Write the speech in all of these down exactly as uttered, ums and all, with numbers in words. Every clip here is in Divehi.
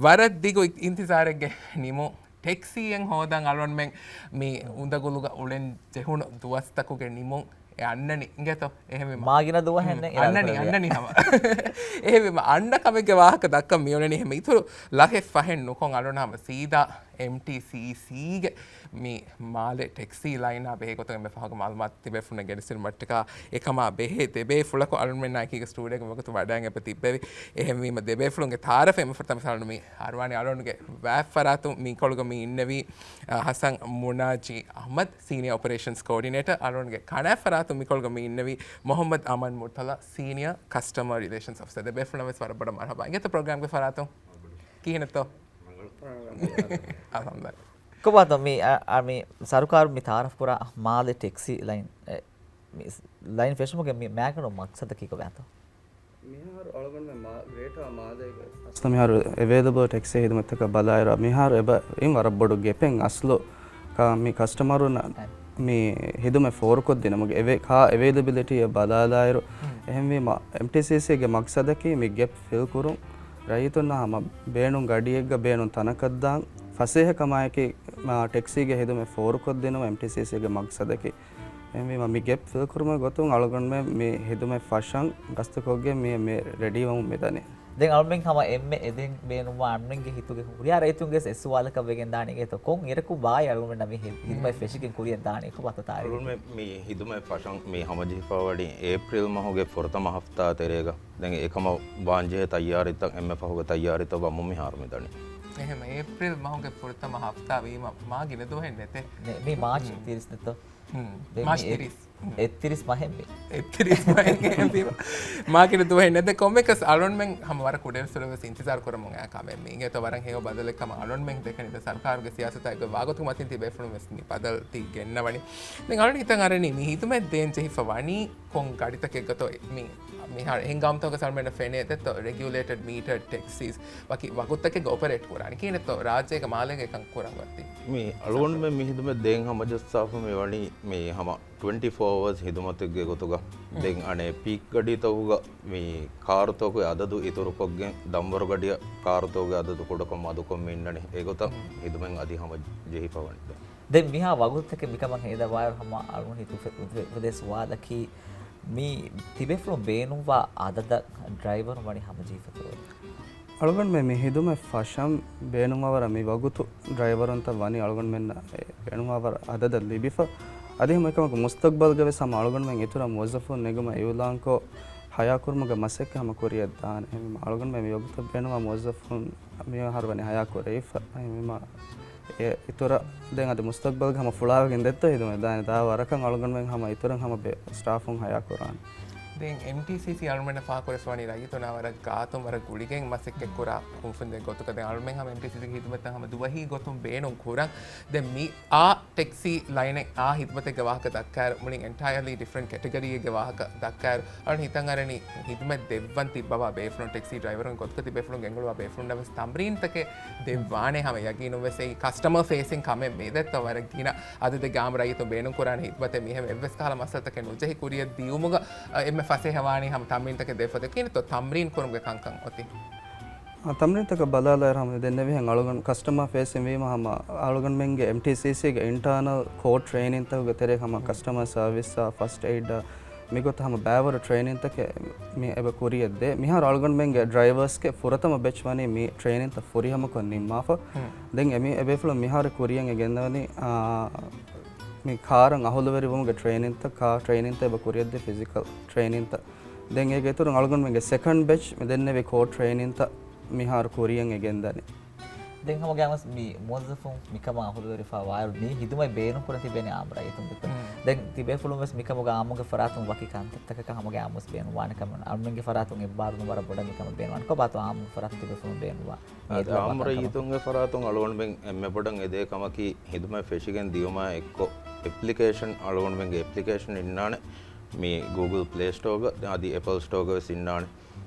ވަރަށް ދިގު އި-، އިންތިޒާރެއްގެ ނިމުން. ޓެކްސީއެއް ހޯދަން އަޅުގަނޑުމެން މި އުނދަގުލުގަ އުޅެން ޖެހުނު ދުވަސްތަކުގެ ނިމުން އެ އަންނަނީ އިނގޭތޯ؟ އެހެންވީމަ މާގިނަ ދުވަހެއް ނެތް. އަންނަނީ، އަންނަނީ ހަމަ. އެހެންވީމަ އަންނަ ކަމެއްގެ ވާހަކަ ދައްކަން މިއުޅެނީ ހަމަ އިތުރު ލަހެއް ފަހެއް ނުކޮށް އަޅުގަނޑު ހަމަ ސީދާ އެމްޓީސީސީގެ މި މާލެ ޓެކްސީ ލައިނާ ބެހޭ ގޮތުން އެންމެ ފަހުގެ މައުލޫމާތު ތިބޭފުޅުންނަށް ގެނެސްދިނުމަށްޓަކާ އެކަމާ ބެހޭ ދެބޭފުޅަކު އަޅުގަނޑުމެންނާ އެކީގަ ސްޓޫޑިއޯގެ ވަގުތު ވަޑައިގެން އެބަ ތިއްބެވި. އެހެންވީމަ ދެބޭފުޅުންގެ ތައާރަފް އެންމެ ފުރަތަމަ ސަޅުން މި އަރުވާނީ އަޅުގަނޑުގެ ވާތް ފަރާތުން މިކޮޅުގަ މި އިންނެވީ، އަ، ޙަސަން މުނާޖީ އަޙްމަދު، ސީނިއާ އޮޕަރޭޝަންސް ކޯޑިނޭޓަ، އަޅުގަނޑުގެ ކަނާތް ފަރާތުން މިކޮޅުގަ މި އިންނެވީ މުޙައްމަދު އަމަން މުރްތަޟާ، ސީނިއާ ކަސްޓަމަރ ރިލޭޝަންސް އޮފިސަރ. ދެބޭފުޅުންނަށް ވެސް ވަރަށް ބޮޑަށް މަރުޙަބާ. އިނގޭތޯ ޕްރޮގްރާމްގެ ފަރާތުން؟ ކިހިނެއްތޯ؟ އަލްޙަމްދުލިއްލާހް. ކޮބާތޯ މި، އަ، އަ، މި ސަރުކާރު މި ތައާރަފް ކުރާ މާލެ ޓެކްސީ ލައިން، އެ، މި ލައިން ފެށުމުގެ މި މާގަނޑު މަޤްޞަދަކީ ކޮބާތޯ؟ މިހާރު އަޅުގަނޑުމެން މާ-، ގްރޭޓާ މާލޭގެ އަސްލު މިހާރު އެވޭލަބަލް ޓެކްސީ ހިދުމަތްތަކަށް ބަލާއިރު، މިހާރު އެބަ-، އިން ވަރަށް ބޮޑު ގެޕެއް އަސްލު ކާ-، މި ކަސްޓަމަރުންނަށް މި ހިދުމަތް ފޯރުކޮށްދިނުމުގެ އެވެ-، ކާ އެވޭލަބިލިޓީއަށް ބަލާލާއިރު، އެހެންވީމަ، އެމްޓީސީސީގެ މަޤްޞަދަކީ މި ގެޕް ފިލް ކުރުން، ރައްޔިތުންނަށް ހަމަ ބޭނުން ގަޑިއެއްގަ ބޭނުން ތަނަކަށްދާން ފަސޭހަކަމާއެކީ، މާ، ޓެކްސީގެ ހިދުމަތް ފޯރުކޮށްދިނުމަށް އެމްޓީސީސީގެ މަޤްޞަދަކީ. އެހެންވީމަ، މި ގެޕް ފިލްކުރުމުގެ ގޮތުން އަޅުގަނޑުމެން މި ހިދުމަތް ފަށަން ގަސްތުކޮށްގެން މި، މި ރެޑީވަމުން މިދަނީ. ދެން އަޅުމެން ހަމަ އެންމެ އެދެން ބޭނުންވާ އަންމެންގެ ހިތުގެ ހުރިހާ ރައްޔިތުންގެ އެއް ސުވާލަކަށް ވެގެން ދާނީ އިނގޭތޯ، ކޮން އިރަކު ބާއި އަޅުމެންނަށް މި ހި-، ހިދުމަތް ފެށިގެން ކުރިޔަށް ދާނީ ކޮބާތޯ ތާރީޚު؟ އަޅުމެން މި ހިދުމަތް ފަށަން މި ހަމަޖެހިފަވަނީ އޭޕްރިލް މަހުގެ ފުރަތަމަ ހަފްތާ ތެރޭގަ. ދެން އެކަމަށް ވާންޖެހޭ ތައްޔާރީތައް އެންމެ ފަހުގެ ތައްޔާރީތައް ވަމުން މިހާރު މިދަނީ. އެހެން އޭޕްރިލް މަހުގެ ފުރަތަމަ ހަފްތާ ވީމަ މާ ގިނަ ދުވަހެއް ނެތޭ. ނެ-، މި މާޗް ތިރީސް ނެތޯ؟ ދެން މާޗް މި އެ-، ތިރީސް. އެއްތިރީސް މަހެއް މި. އެއްތިރީސް މަހެއް މާ ގިނަ ދުވަހެއް ނެތޭ. ކޮންމެކަސް އަޅުންމެން ހަމަ ވަރަށް ކުޑައިރުއްސުރެ ވެސް އިންތިޒާރު ކުރަމުން އައި ކަމެއް މި. އިނގޭތޯ ވަރަށް ހެޔޮ ބަދަލެއް ކަމަށް އަޅުންމެން ދެކެނީ. ދެ ސަރުކާރުގެ ސިޔާސަތާ އެއްގޮތް ވާގޮތުގެ މަތިން ތިބޭފުޅުން ވެސް މި ބަދަލު ތި ގެންނަވަނީ. ދެން އަޅުން ހިތަށް އަރަނީ މި ހިދުމަތް ދޭން ޖެހިފަ ވަނީ ކޮން ގަޑިތަކެއްގަތޯ މި މިހާރު ހިނގާމުތަކުގެ ސަޅުމެންނަށް ފެނޭ ދެއްތޯ ރެގިއުލޭޓެޑް މީޓަރ ޓެކްސީސް ވަކި ވަގުތުތަކެއްގަ އޮޕަރޭޓް ކުރާނީ. ކިހިނެއްތޯ ރާއްޖޭގެ މާލޭގަ އެކަން ކުރަން އޮތީ؟ މި އަޅުގަނޑުމެން މި ހިދުމަތް ދޭން ހަމަޖައްސާފަ މި ވަނީ މި ހަމަ ޓްވެންޓީ ފޯ އަވަރސް ހިދުމަތެއްގެ ގޮތުގަ. ދެން އަނެއް ޕީކް ގަޑީތަކުގަ މި ކާރުތަކުގެ އަދަދު އިތުރުކޮށްގެން ދަންވަރު ގަޑިއަށް ކާރުތަކުގެ އަދަދު ކުޑަކޮށް މަދުކޮށް މި އިންނަނީ. އެގޮތަށް ހިދުމަތް އަދި ހަމަ ޖެހިފަ ވަނީ. ދެން މިހާ ވަގުތުތަކެއް މިކަމަށް ހޭދަވާއިރު ހަމަ އަޅުން ހިތު އުފެ-، އުފެދޭ ސުވާލަކީ، މި ތިބޭފުޅުން ބޭނުންވާ އަދަދަށް ޑްރައިވަރު ވަނީ ހަމަޖެހިފަ ތައްޔާރު؟ އަޅުގަނޑުމެން މި ހިދުމަތް ފަށަން ބޭނުންވާވަރަށް މި ވަގުތު ޑްރައިވަރުންތައް ވަނީ އަޅުގަނޑުމެންނަށް އެ ބޭނުންވާވަރަށް އަދަދަށް ލިބިފަ. އަދި ހަމަ އެކަމަކު މުސްތަޤްބަލްގަ ވެސް ހަމަ އަޅުގަނޑުމެން އިތުރަށް މުވައްޒަފުން ނެގުމަށް އިޢުލާންކޮށް، ހަޔާކުރުމުގެ މަސައްކަތް ހަމަ ކުރިޔަށް ދާނެ. އެހެންވީމަ އަޅުގަނޑުމެން މި ވަގުތަށް ބޭނުންވާ މުވައްޒަފުން މި އަހަރު ވަނީ ހަޔާ ކުރެވިފަ. އެހެންވީމަ އެ އިތުރަށް ދެން އަދި މުސްތަޤްބަލްގަ ހަމަ ފުޅާވެގެން ދެއްތޯ ހިދުމަތް ދާނެ. ދާ ވަރަކަށް އަޅުގަނޑުމެން ހަމަ އިތުރަށް ހަމަ ބެ-، ސްޓާފުން ހަޔާ ކުރާނެ. ދެން އެމްޓީސީސީ އަޅުމެންނަށް ފާހަގަކުރެއްވަނީ ރައްޔިތުންނާ ވަރަށް ގާތުން ވަރަށް ގުޅިގެން މަސައްކަތް ކުރާ ކުންފުންދެއް ގޮތުގަ. ދެން އަޅުމެން ހަމަ އެމްޓީސީސީގެ ހިދުމަތަށް ހަމަ ދުވަހީ ގޮތުން ބޭނުން ކުރަން. ދެން މި އާ ޓެކްސީ ލައިނެއް އާ ހިދުމަތެއްގެ ވާހަކަ ދައްކާއިރު، މުޅިން އެންޓަޔަރލީ ޑިފްރެންޓް ކެޓަގަރީއެއްގެ ވާހަކަ ދައްކާއިރު، އަޅުން ހިތަށް އަރަނީ ހިދުމަތް ދެއްވަން ތިއްބަވާ ބޭފުޅުން، ޓެކްސީ ޑްރައިވަރުން ގޮތުގަ ތިބޭފުޅުން ގެންގުޅުވާ ބޭފުޅުންނަށް ވެސް ތަމްރީންތަކެއް ދެއްވާނެ. ހަމަ ޔަގީނުން ވެސް އެއީ ކަސްޓަމަރ ފޭސިން ކަމެއް މި ދެއްތޯ ވަރަށް ގިނަ އަދަދެއްގެ އާއްމު ރައްޔިތުން ބޭނުން ކުރާނެ ހިދުމަތެއް މިހެން އެއްވެސް ކަހަލަ މައްސަލަތަކެއް ނުޖެހި ކުރިޔަށް ދިޔުމުގަ، އަ، އެންމެ ފަސޭހަވާނީ ހަމަ ތަމްރީންތަކެއް ދެއްވަދޭ. ކިހިނެއްތޯ ތަމްރީން ކުރުމުގެ ކަންކަން އޮތީ؟ އާ، ތަމްރީންތަކަށް ބަލާލާއިރު ހަމަ ދެންނެވިހެން އަޅުގަނޑު ކަސްޓަމަރ ފޭސިން ވީމަ ހަމަ އަޅުގަނޑުމެންގެ އެމްޓީސީސީގެ އިންޓާނަލް ކޯ ޓްރެއިނިންތަކުގެ ތެރޭ ހަމަ ކަސްޓަމަރ ސަރވިސްއާ ފަސްޓް އެއިޑްއާ މިގޮތަށް ހަމަ ބައިވަރު ޓްރެއިނިންތަކެއް މި އެބަ ކުރިޔަށްދޭ. މިހާރު އަޅުގަނޑުމެންގެ ޑްރައިވަރސްގެ ފުރަތަމަ ބެޗް ވަނީ މި ޓްރެއިނިންތައް ފުރިހަމަކޮށް ނިންމާފަ. ދެން އެމީ އެބޭފުޅުން މިހާރު ކުރިޔަށް އެ ގެންދަވަނީ، އާ، މި ކާރަށް އަހުލުވެރިވުމުގެ ޓްރެއިނިންތައް، ކާ ޓްރެއިނިންތައް އެބަ ކުރިޔަށްދޭ ފިޒިކަލް ޓްރެއިނިންތައް. ދެން އޭގެ އިތުރުން އަޅުގަނޑުމެންގެ ސެކަންޑް ބެޗް މި ދެންނެވި ކޯ ޓްރެއިނިންތައް މިހާރު ކުރިޔަށް އެ ގެންދަނީ. ދެން ހަމަ ގައިމުވެސް މި މުވައްޒަފުން މިކަމާ އަހުލުވެރިވެފަ ވާއިރު މި ހިދުމަތް ބޭނުން ކުރަން ތިބޭނެ އާއްމު ރައްޔިތުން ދެއްތޯ؟ ދެން ތިބޭފުޅުން ވެސް މިކަމުގަ އާއްމުގެ ފަރާތުން ވަކި ކަންތައްތަކަކަށް ހަމަ ގައިމުވެސް ބޭނުންވާނެ ކަމަށް އަޅުމެންގެ ފަރާތުން އެއްބާރުލުން ވަރަށް ބޮޑަށް މިކަމަށް ބޭނުންވާނެ. ކޮބާތޯ އާއްމުގެ ފަރާތުން ތިބޭފުޅުން ބޭނުންވާ؟ އާއްމު ރައްޔިތުންގެ ފަރާތުން އަޅުގަނޑުމެން އެންމެ ބޮޑަށް އެދޭ ކަމަކީ ހިދުމަތް ފެށިގެން ދިޔުމާ އެއްކޮށް އެޕްލިކޭޝަން، އަޅުގަނޑުމެންގެ އެޕްލިކޭޝަން އިންނާނެ މި ގޫގުލް ޕްލޭ ސްޓޯގަ އަދި އެޕަލް ސްޓޯގަ ވެސް އިންނާނެ.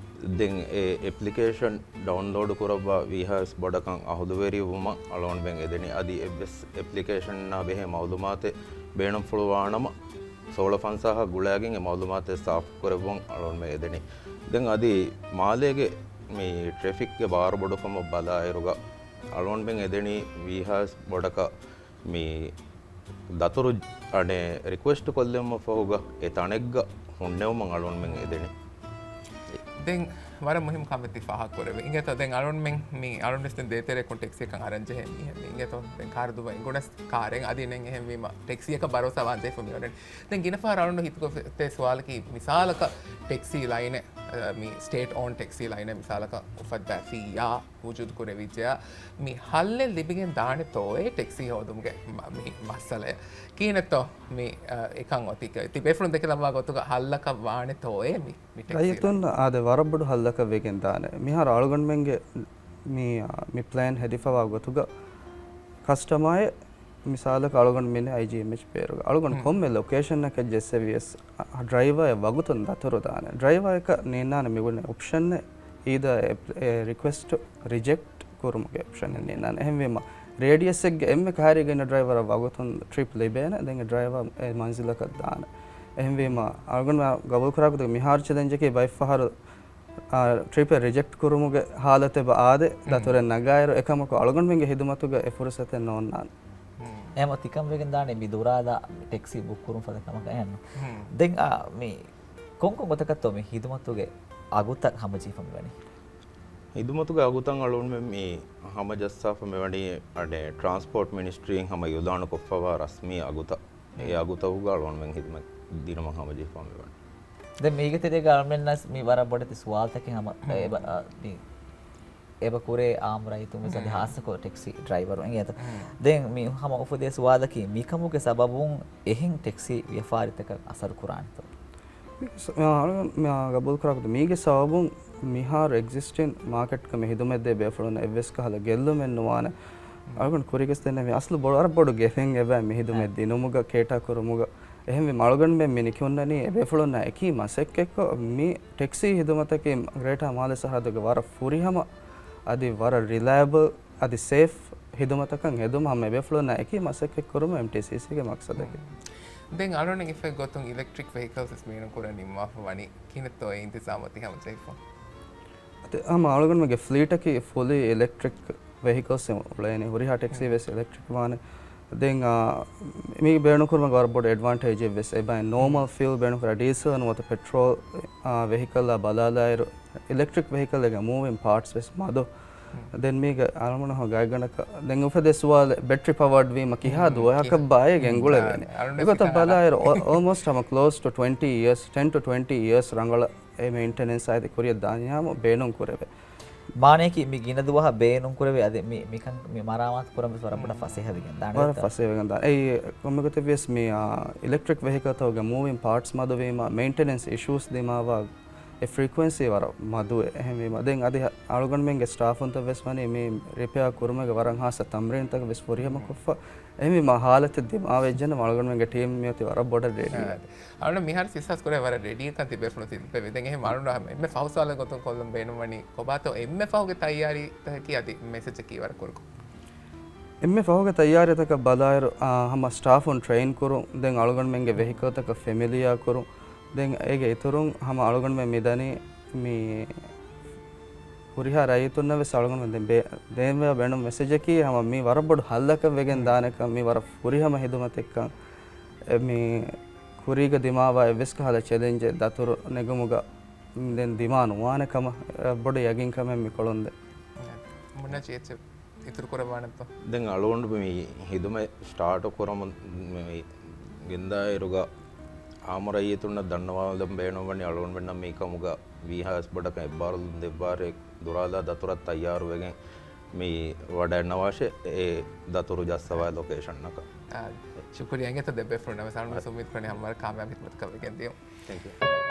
ދެން އެ އެޕްލިކޭޝަން ޑައުންލޯޑު ކުރައްވާ ވީހާވެސް ބޮޑަކަށް އަހުލުވެރިވުމަށް އަޅުގަނޑުމެން އެދެނީ. އަދި އެއްވެސް އެޕްލިކޭޝަންއާ ބެހޭ މައުލޫމާތެއް ބޭނުންފުޅުވާނަމަ، ސޯޅަ ފަންސާހަށް ގުޅައިގެން އެ މައުލޫމާތެއް ސާފުކުރެއްވުން އަޅުގަނޑުމެން އެދެނީ. ދެން އަދި މާލޭގެ މި ޓްރެފިކްގެ ބާރު ބޮޑުކަމަށް ބަލާއިރުގަ އަޅުގަނޑުމެން އެދެނީ ވީހާވެސް ބޮޑަކަށް މި ދަތުރު އަނެއް ރިކުއެސްޓް ކޮށްލެވުމަށް ފަހުގަ އެ ތަނެއްގަ ހުންނެވުމަށް އަޅުގަނޑުމެން އެދެނީ. ދެން ވަރަށް މުހިއްމު ކަމެއް ތި ފާހަގަ ކުރެވޭ. އިނގޭތޯ ދެން އަޅުގަނޑުމެން މި އަޅުގަނޑުވެސް ދޭތެރެއަކުން ޓެކްސީއަކަށް އަރަން ޖެހޭ މީހެއް. އިނގޭތޯ ދެން ކާރު ދުވަހަށް އިނގުނަސް ކާރެއް އަދި ނެތް. އެހެންވީމަ ޓެކްސީއަކަށް ބަރޯސާ ވާން ޖެހިފަ މި ވަނީ. ދެން ގިނަ ފަހަރަށް އަޅުގަނޑު ހިތުގަ އޮތް ސުވާލަކީ މިސާލަކަށް ޓެކްސީ ލައިނެއް، މި ސްޓޭޓް އޯން ޓެކްސީ ލައިނެއް މިސާލަކަށް އުފައްދާފިއްޔާ ވުޖޫދު ކުރެވިއްޖެޔާ، މި ހައްލެއް ލިބިގެން ދާނެތޯއޭ ޓެކްސީ ހޯދުމުގެ މަ-، މި މައްސަލައަށް؟ ކިހިނެއްތޯ މި، އަ، އެކަން އޮތީ؟ ތި ބޭފުޅުން ދެކިލައްވާ ގޮތުގަ ހައްލަކަށް ވާނެތޯއޭ މި، މި ޓެކްސީ ރައްޔިތުން އާދެ ވަރަށް ބޮޑު ހައްލަކަށް ވެގެން ދާނެ. މިހާރު އަޅުގަނޑުމެންގެ މި، އަ، މި ޕްލޭން ހެދިފަވާ ގޮތުގަ ކަސްޓަމާއެއް މިސާލަކަށް އަޅުގަނޑު މިނެ އައިޖީއެމްއެޗް ބޭރުގަ އަޅުގަނޑު ކޮންމެ ލޮކޭޝަންއަކަށް ޖެއްސެވިޔަސް، އަ، ޑްރައިވަރ އެއް ވަގުތުން ދަތުރު ދާނެ. ޑްރައިވަރ އެކަށް ނީންނާނެ މިގުނަ އޮޕްޝަންއެއް އީދަ އެ، އެ ރިކުއެސްޓް ރިޖެކްޓް ކުރުމުގެ އޮޕްޝަންއެއް ނީންނާނެ. އެހެންވީމަ، ރޭޑިއަސްއެއްގެ އެންމެ ކަހަރީގަ އިންނަ ޑްރައިވަރަށް ވަގުތުން ޓްރިޕް ލިބޭނެ. ދެން އެ ޑްރައިވަރ އެ މަންޒިލަކަށް ދާނެ. އެހެންވީމަ، އަޅުގަނޑު ގަބޫލުކުރާ ގޮތުގަ މިހާރު ޗެލެންޖަކީ ބައެއްފަހަރު އާ، ޓްރިޕެއް ރިޖެކްޓް ކުރުމުގެ ހާލަތެއް އާދެ، ދަތުރެއް ނަގާއިރު، އެކަމަކު އަޅުގަނޑުމެންގެ ހިދުމަތުގަ އެ ފުރުސަތެއް ނޯންނާނެ. އެހެމަ ތިކަން ވެގެން ދާނެ މި ދުރާލާ ޓެކްސީ ބުކް ކުރުން ފަދަ ކަމަކަށް އެހެންނު. ދެން އާ، މި ކޮންކޮން ގޮތަކަށްތޯ މި ހިދުމަތުގެ އަގުތައް ހަމަޖެހިފަ މިވަނީ؟ ހިދުމަތުގެ އަގުތައް އަޅުގަނޑުމެން މި ހަމަޖައްސާފަ މިވަނީ އަނެއް ޓްރާންސްޕޯޓް މިނިސްޓްރީން ހަމަ އިއުލާނު ކޮށްފަވާ ރަސްމީ އަގުތައް. އެ އަގުތަކުގަ އަޅުގަނޑުމެން ހިދުމަތް ދިނުމަށް ހަމަޖެހިފަ މިވަނީ. ދެން މީގެ ތެރޭގަ އަޅުމެންނަސް މި ވަރަށް ބޮޑެތި ސުވާލުތަކެއް ހަމަ އެބަ، އަ، މި އެބަ ކުރޭ އާއްމު ރައްޔިތުން ވެސް އަދި ހާއްސަކޮށް ޓެކްސީ ޑްރައިވަރު އެނގޭތަ؟ ދެން މި ހަމަ އުފެދޭ ސުވާލަކީ މިކަމުގެ ސަބަބުން އެހެން ޓެކްސީ ވިޔަފާރިތަކަށް އަސަރު ކުރާނެތޯ؟ މީގެ ސަ-، އަ، އަޅުގަނޑު މި ގަބޫލު ކުރާ ގޮތު މީގެ ސަބަބުން މިހާރު އެގްޒިސްޓިން މާކެޓްގަ މި ހިދުމަތް ދޭ ބޭފުޅުން އެއްވެސް ކަހަލަ ގެއްލުމެއް ނުވާނެ. އަޅުގަނޑު ކުރީގަސް ދެންނެވި އަސްލު ބޮޑު، ވަރަށް ބޮޑު ގެފެއް އެބަ މި ހިދުމަތް ދިނުމުގަ ކޭޓާ ކުރުމުގަ. އެހެންވީމަ އަޅުގަނޑުމެން މި ނިކުންނަނީ އެބޭފުޅުންނާ އެކީ މަސައްކަތްކޮށް، މި ޓެކްސީ ހިދުމަތަކީ ގްރޭޓާ މާލެ ސަރަހައްދުގެ ވަރަށް ފުރިހަމަ އަދި ވަރަށް ރިލައިބަލް އަދި ސޭފް ހިދުމަތަކަށް ހެދުމަށް ހަމަ އެބޭފުޅުންނާ އެކީ މަސައްކަތް ކުރުމަށް އެމްޓީސީސީގެ މަޤްޞަދަކީ. ދެން އަޅުގަނޑު އިފެއް ގޮތުން އިލެކްޓްރިކް ވެހިކަލްސް ވެސް މީނުން ކުރަން ނިންމާފަ ވަނީ. ކިހިނެއްތޯ އެ އިންތިޒާމު ތި ހަމަޖެހިފަ؟ އަދި ހަމަ އަޅުގަނޑުމެންގެ ފްލީޓަކީ ފުލީ އިލެކްޓްރިކް ވެހިކަލްސް އުޅޭނެ. ހުރިހާ ޓެކްސީ ވެސް އިލެކްޓްރިކް ވާނެ. ދެން، އާ، މީ ބޭނުންކުރުމަށް ވަރަށް ބޮޑު އެޑްވާންޓޭޖެއް ވެސް އެބައި. ނޯމަލް ފިއުލް ބޭނުންކުރާ ޑީސަލް ނުވަތަ ޕެޓްރޯލް، އާ، ވެހިކަލްއާ ބަލާލާއިރު، އިލެކްޓްރިކް ވެހިކަލްގެ މޫވިން ޕާޓްސް ވެސް މަދު. ދެން މީގެ އަޅުގަނޑު ގާތްގަނޑަކަށް ދެން އުފެދޭ ސުވާލެއް، ބެޓްރީ ޕަވަރޑް ވީމަ ކިހާ ދުވަހަކަށް ބާއޭ ގެންގުޅެވޭނެ. އެގޮތަށް ބަލާއިރު، އޯ-، އޯލްމޯސްޓް ހަމަ ކްލޯސް ޓު ޓްވެންޓީ އިޔާސް، ޓެން ޓު ޓްވެންޓީ އިޔާސް ރަނގަޅަށް އެ މެއިންޓެނެންސް އާއި ކުރިއަށް ދާންޏާމު ބޭނުން ކުރެވޭ. މާނަޔަކީ މި ގިނަ ދުވަހަށް ބޭނުން ކުރެވޭ އަދި މި، މިކަން، މި މަރާމާތު ކުރަން ވެސް ވަރަށް ބޮޑަށް ފަސޭހަވެގެން ދާނެ. ވަރަށް ފަސޭހަވެގެން ދާނެ. އެއީ ކޮންމެ ގޮތެއް ވިޔަސް މި، އާ، އިލެކްޓްރިކް ވެހިކަލްތަކުގެ މޫވިން ޕާޓްސް މަދުވީމަ، މެއިންޓެނެންސް އިޝޫސް ދިމާވާ އެ ފްރީކުއެންސީ ވަރަށް މަދުވޭ. އެހެންވީމަ، ދެން އަދި ހަ-، އަޅުގަނޑުމެންގެ ސްޓާފުންތައް ވެސް ވަނީ މި ރިޕެއާ ކުރުމުގެ ވަރަށް ހާއްސަ ތަމްރީންތަކެއް ވެސް ފުރިހަމަ ކޮށްފަ. އެހެންވީމަ، ހާލަތެއް ދިމާވެއްޖެނަމަ އަޅުގަނޑުމެންގެ ޓީމް މިއޮތީ ވަރަށް ބޮޑަށް ރެޑީ. އާ، އަޅުގަނޑު މިހާރު އިހްސާސް ކުރޭ ވަރަށް ރެޑީކަން ތިބޭފުޅުން ތިބެވި. ދެން އެހެން އަޅުގަނޑު އެންމެ ފަހު ސުވާލެއް ގޮތުން ކޮށްލަން ބޭނުންވަނީ، ކޮބާތޯ އެންމެ ފަހުގެ ތައްޔާރީތަކަކީ އަދި މެސެޖަކީ ވަރަށް ކުރުކޮށް؟ އެންމެ ފަހުގެ ތައްޔާރީތަކަށް ބަލާއިރު، އާ، ހަމަ ސްޓާފުން ޓްރެއިން ކުރުން، ދެން އަޅުގަނޑުމެންގެ ވެހިކަލްތަކަށް ފެމިލިއާ ކުރުން، ދެން އޭގެ އިތުރުން ހަމަ އަޅުގަނޑުމެން މިދަނީ މި ހުރިހާ ރައްޔިތުންނަށް ވެސް އަޅުގަނޑުމެން ދެން ބޭ-، ދޭންވެވޭ ބޭނުން މެސެޖަކީ ހަމަ މީ ވަރަށް ބޮޑު ހައްލަކަށް ވެގެން ދާނެކަން، މީ ވަރަށް ފުރިހަމަ ހިދުމަތެއްކަން، އެ، މި ކުރީގަ ދިމާވާ އެއްވެސް ކަހަލަ ޗެލެންޖެއް ދަތުރު ނެގުމުގަ ދެން ދިމާ ނުވާނެ ކަމަށް، އެ، ބޮޑު ޔަގީންކަމެއް މިކޮޅުން ދޭ. މުންނަ ޗިއެއްޗެއް އިތުރު ކުރައްވާނެތޯ؟ ދެން އަޅުގަނޑު މި ހިދުމަތް ސްޓާޓު ކުރަމުން މި ގެންދާއިރުގަ އާއްމު ރައްޔިތުންނަށް ދަންނަވާލަން ބޭނުންވަނީ އަޅުގަނޑުމެންނަށް މިކަމުގަ ވީހާވެސް ބޮޑަކަށް އެއްބާރުލުން ދެއްވާރޭ ދުރާލާ ދަތުރަށް ތައްޔާރުވެގެން މި ވަޑައެއްނަވާށޭ އެ ދަތުރު ޖައްސަވާ ލޮކޭޝަންއަކަށް. އާ، ޝުކުރިއްޔާ އިނގޭތޯ ދެބޭފުޅުންނަށް ވެސް އަޅުގަނޑު އުއްމީދު ކުރަނީ ހަމަ ވަރަށް ކާމިޔާބު ހިދުމަތަކަށް ވެގެން ދިޔުން. ތެންކް ޔޫ.